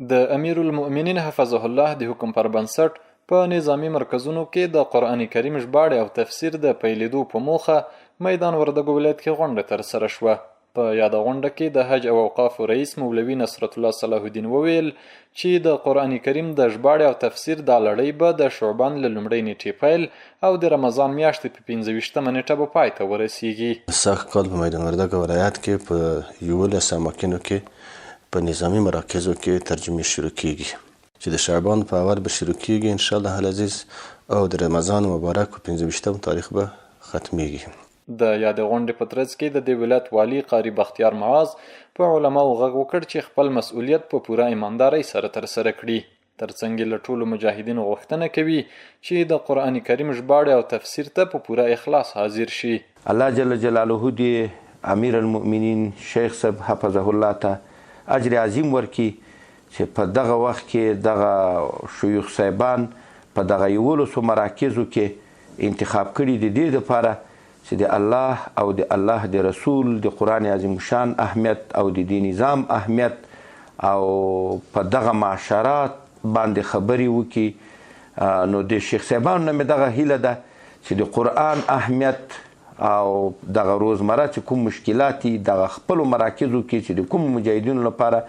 د امیرالمؤمنین حفظه الله د حکم پر بنسټ په نظامي مرکزونو کې د قرآن کریم ژباړې او تفسیر د پیلېدو په موخه میدان وردګو ولایت کې غونډه ترسره شوه. په یاده غونډه کې د حج او اوقافو رئیس مولوي نصرت الله صلاح الدین وویل چې د قرآن کریم د ژباړې او تفسیر دا لړۍ به د شعبان له لومړۍ نېټې پیل او د رمضان میاشتې په 25مه نېټه به پای ته ورسیږي. سږ کال په میدان وردګو ولایت کې په 11 اماکنو کې په نظامي مراکزو کې ترجمې شروع کیږي چې د شعبان په اول به شروع کیږي ان شاء الله العزیز او د رمضان مبارک په 25 تاریخ به ختمیږي. د یادې غونډې په ترڅ کې د دې ولایت والي قاري بختیار معاذ په علماو غږ وکړ چې خپل مسؤلیت په پوره ایماندارۍ سره ترسره کړي. ترڅنګ یې له ټولو مجاهدینو غوښتنه کوي چې د قرآن کریم ژباړې او تفسیر ته په پوره اخلاص حاضر شي. الله جل جلاله دې امیر المؤمنین شیخ صاحب حفظه الله ته اجر عظیم ورکړي چې په دغه وخت کې دغه شیوخ صاحبان په دغه یولسو مراکزو کې انتخاب کړي د دې لپاره چې د الله او د الله د رسول د قرآن عظیم الشان اهمیت او د دې نظام اهمیت او په دغه معاشره باندې خبرې وکړي. نو د شیخ صاحبانو نه مې دغه هیله ده چې د قرآن اهمیت او دغه روزمره چې کوم مشکلات دي دغه خپلو مراکزو کې چې د کوم مجاهدینو لپاره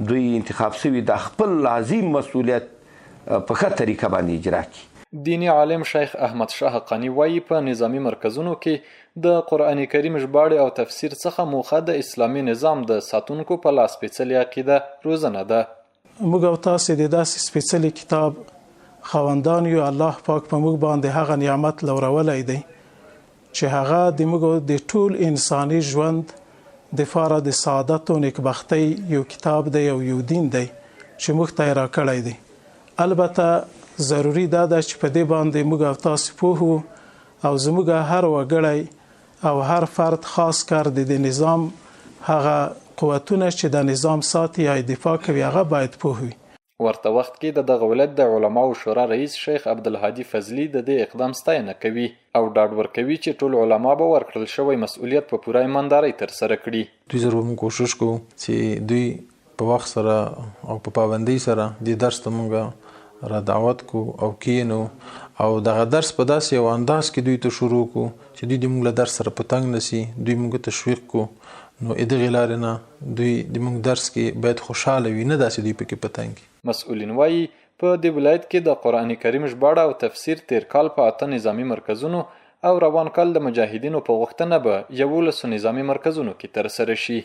دوی انتخاب شوي دا خپل عظیم مسؤلیت په ښه طریقه باندې اجرا کړي. دیني عالم شیخ احمد شاه حقاني وايي، په نظامي مرکزونو کې د قرآن کریم ژباړې او تفسیر څخه موخه د اسلامي نظام د ساتونکو په لا سپېڅلې عقیده روزنه ده. موږ او تاسې د داسې سپېڅلي کتاب خاوندان یو، الله پاک په موږ باندې هغه نعمت لورولی دی چې هغه د موږ د ټول انساني ژوند د فاره د سعادت او نیکبختۍ یو کتاب دی او یو دین دی چې موږ ته یې راکړی دی. البته ضروري دا ده چې په دې باندې موږ او تاسې پوه وو او زموږ هر وګړی او هر فرد خاص کر د دې نظام هغه قوتونه چې د نظام ساتي یا دفاع کوي هغه باید پوه وي. ورته وخت کې د دغه ولایت د علماوو شورا رئیس شیخ عبدالهادي فضلي د دې اقدام ستاینه کوي او ډاډ ورکوي چې ټول علما به ورکړل شوی مسؤلیت په پوره ایماندارۍ ترسره کړي. دوی سره به موږ کوشش کوو چې دوی په وخت سره او په پابندۍ سره دې درس ته موږ را دعوت کو او کینو او دغه درس په داسې یو انداز کې دوی ته شروع کو چې دوی د موږ له درس سره په تنګ نسی، دوی موږ تشویق کو، نو دغې لارې نه دوی د موږ درس کې باید خوشحاله وي، نه داسې دوی پکې په تنګ وي. مسؤلین وايي، په دې ولایت کې د قرآن کریم ژباړه او تفسیر تېر کال په 8 نظامي مرکزونو او روان کال د مجاهدینو په غوښتنه به 11 نظامي مرکزونو کې ترسره شي.